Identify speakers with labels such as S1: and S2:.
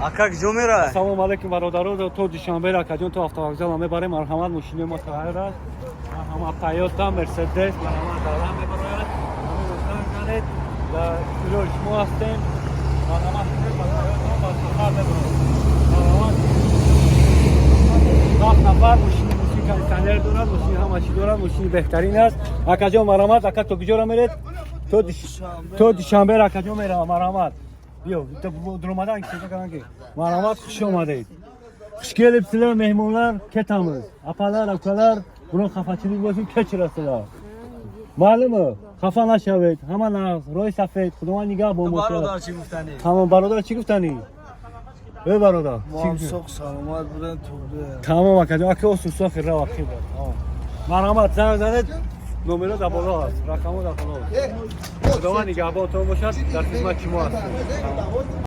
S1: Ака, куҷо меравад?
S2: Салом алейкум, бародарон. То Душанбе, акаҷон, то автовокзал мебарем. Марҳамат, мошини мо тайёр аст. Марҳамат, Тойота, Мерседес, марҳамат, дарам мебарояд. Занед, дар ихтиёри шумо ҳастем. Марҳамат, ба Тойота ба сафар мебарем. Марҳамат, 7 нафар. Мошини кондитсионер дорад, мошини ҳама чӣ дорад, мошини беҳтарин аст. Акаҷон, марҳамат. Ака, то куҷора меред? То Душанбе, акаҷон, меравам. Марҳамат, биё, дуромадан ки. Марҳамат, хуш омадед, хуш келибсizlar, mehmonlar. Ketamiz, apalar, ukalar, biron xafachilik bo'lsin, kechirasizlar. Ma'lumi, xafa nashavед. Ҳама нағз, роҳи сафед, Худованд нигаҳбон бошад.
S1: Бародар, чӣ гуфтанӣ?
S2: Тамом, бародар, чӣ гуфтанӣ? Э, бародар, чӣ гуфтанӣ?
S3: Соқ саломат буден, тубе.
S2: Тамом, акаҷон, ака, осусохи рав ахир. Марҳамат, занг занед, номеро дар боло ҳаст, рақамҳо дар боло ҳаст. Худованд нигаҳбонтон бошад, дар хизмати шумо ҳастем.